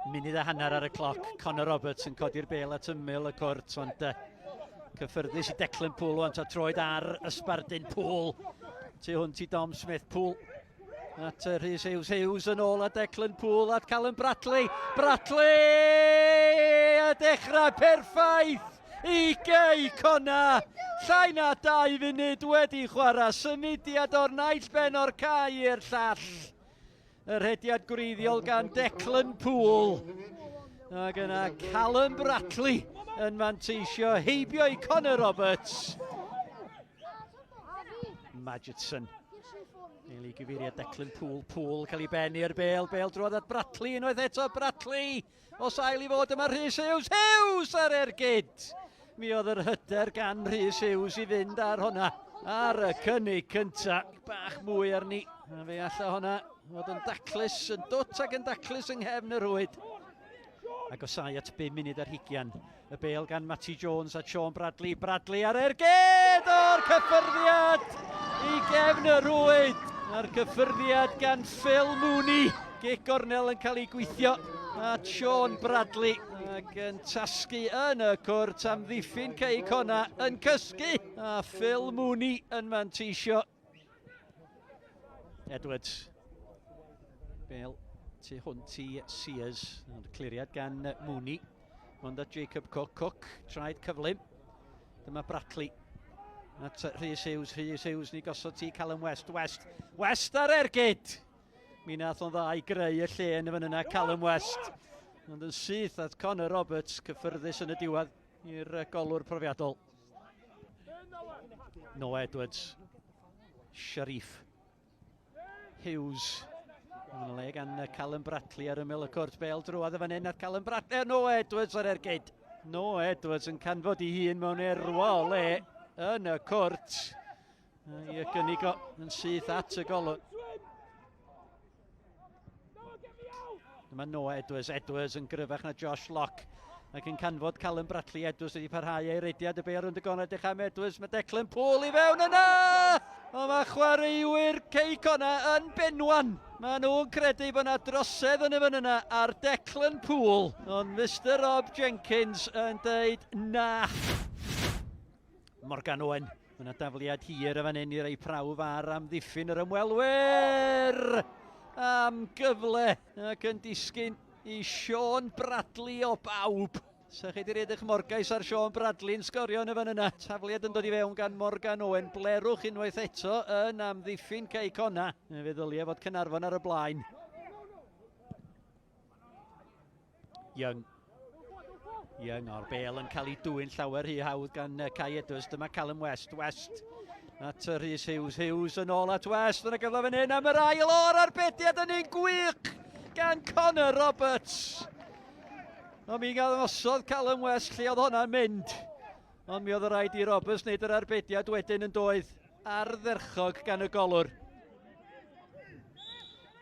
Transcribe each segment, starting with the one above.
Munud a hanner ar y cloc, Connor Roberts yn codi'r bel at ymyl y cwrt, ond cyffyrddus i Declan Poole wan, ta troed ar ysbardun Poole. Tu hwnt i Dom Smith, Poole at Rhys Hughes, Hughes yn ôl at Declan Poole, at Callum Bradley, Bradley! A dechrau perffaith i Gei Conna! Llai na 2 funud wedi chwarae, symudiad o'r naill ben o'r cae i'r llall. Y rhediad gwreiddiol gan Declan Poole. Ac yna Callum Bradley yn manteisio heibio i Connor Roberts. Magidson. Eili gyfeiriad Declan Poole. Poole cael ei ben i'r bel. Bel drwodd at Bradley unwaith eto. Bradley! Os ail i fod yma Rhys Hughes. Hughes ar ergyd! Mi oedd yr hyder gan Rhys Hughes i fynd ar honna. Ar y cynnig cynta. Bach mwy arni. A fe alla honna fod yn daclus, yn dwt ac yn daclus yng nghefn y rhwyd. Agosau at 5 munud ar hugian. Y bel gan Matty Jones a Sean Bradley. Bradley ar ergyd o'r cyffyrddiad i gefn y rhwyd. A'r cyffyrddiad gan Phil Mooney. Gic gornel yn cael ei gweithio at Sean Bradley ac yn tasgu yn y cwrt am ddiffyn Cei Conna yn cysgu a Phil Mooney yn manteisio. Edwards. Bel tu hwnt i Sears. Ond cliriad gan Mooney. Ond at Jacob Cook. Cook, traed cyflym. Dyma Bradley. At Rhys Hughes. Rhys Hughes ni gosod ti Callum West. West. West ar ergyd! Mi nath o'n dda i greu y lle yn y fan yna, Callum West. Ond yn syth at Connor Roberts, cyffyrddus yn y diwedd i'r golwr profiadol. Noah Edwards. Sharif. Hughes. Yn le gan Callum Bradley ar ymyl y cwrt. Bel drwodd y fan hyn at Callum Bradley. Noah Edwards ar ergyd. Noah Edwards yn canfod ei hun mewn erwa o le yn y cwrt. I gynnig o yn syth at y golwr. Dyma Noah Edwards. Edwards yn gryfach na Josh Locke. Ac yn canfod Callum Bradley. Edwards wedi parhau ei rediad y bel rownd y gornel. Edrych am Edwards. Mae Declan Poole i fewn yna! Ond mae chwaraewyr Cei Conna yn benwan. Mae nhw'n credu bod yna drosedd yn y fan yna ar Declan Poole. Ond Mister Rob Jenkins yn dweud na. Morgan Owen. Mae yna dafliad hir y fan hyn i rei prawf ar amddiffyn yr ymwelwyr am gyfle ac yn disgyn i Sean Bradley o bawb. Sa chi wedi rhaid eich morgais ar Sean Bradley yn sgorio yn y fan yna. Tafliad yn dod i fewn gan Morgan Owen. Blerwch unwaith eto yn amddiffyn Cei Conna. Fe ddylia fod Caernarfon ar y blaen. Young. Young o'r bel yn cael ei dwy'n llawer rhy hawdd gan Kai Edwards. Dyma Callum West. West at Rhys Hughes. Hughes yn ôl at West. Yna gyfle fan hyn am yr ail o'r arbediad yn un gwych gan Connor Roberts. Ond mi gael Callum West lle oedd hwnna'n mynd. Ond mi oedd rhaid i Roberts wneud yr arbediad wedyn yn doedd ardderchog gan y golwr.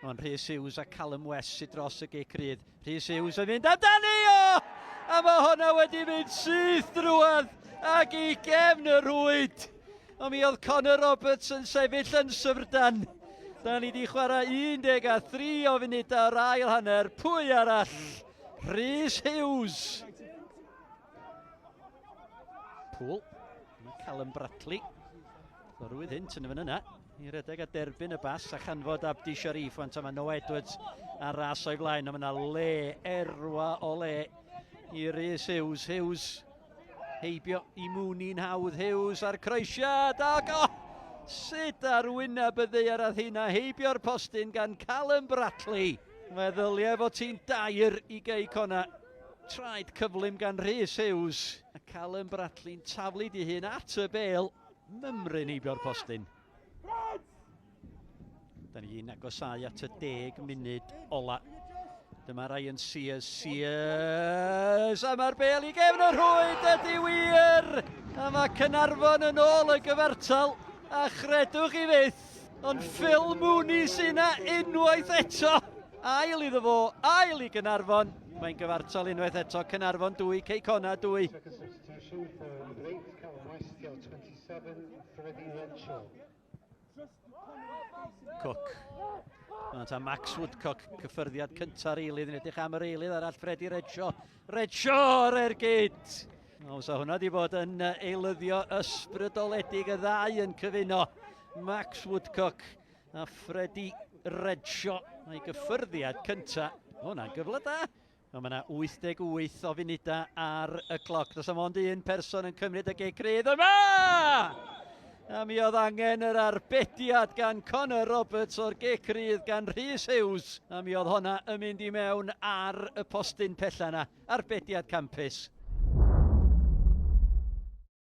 Ond Rhys Hughes a Callum West sydd dros y gic rydd. Rhys Hughes yn mynd amdani o! A mae hwnna wedi mynd syth drwodd ac i gefn y rhwyd. Ond mi oedd Connor Roberts yn sefyll yn syfrdan. Da ni wedi chwarae 13 o funudau o'r ail hanner. Pwy arall? Rhys Hughes. Pŵl. Mae Callum Bradley. Ddorwydd hynt yn y fan yna. I redeg a derbyn y bas a chanfod Abdi Sharif. Wan ta mae Noah Edwards ar ras o'i flaen. Ond mae yna le, erwa o le i Rhys Hughes. Hughes heibio i Mooney'n hawdd. Hughes a'r croesiad ac oh, sut ar wyneb y ddaear ath hynna heibio'r postyn gan Callum Bradley. Meddyliau fod ti'n dair i Gei Conna. Traed cyflym gan Rhys Hughes. A Callum Bradley'n taflu di hun at y bel. Mymryn heibio'r postyn. Da ni'n agosáu at y 10 munud ola. Dyma Ryan Sears, Sears, a mae'r bel i gefn y rhwyd, ydy wir! A mae Caernarfon yn ôl y gyfartal, a chredwch i fyth, ond Phil Mooney sy'n na unwaith eto. Ail iddo fo, ail i Gaernarfon. Mae'n gyfartal unwaith eto, Caernarfon 2, Cei Connah 2. Cook. Ond ta Max Woodcock, cyffyrddiad cynta'r eilydd, yn edrych am yr eilydd arall, Freddie Redshaw. Redshaw ar ergyd! O, so hwnna wedi bod yn eilyddio ysbrydoledig y ddau yn cyfuno. Max Woodcock a Freddie Redshaw. Mae gyffyrddiad cynta. Hwnna'n gyfle da. Ond mae yna 88 o funudau ar y cloc. Does am ond un person yn cymryd y gic rydd yma! A mi oedd angen yr arbediad gan Connor Roberts o'r gic rydd gan Rhys Hughes. A mi oedd honna yn mynd i mewn ar y postyn pella yna. Arbediad campus.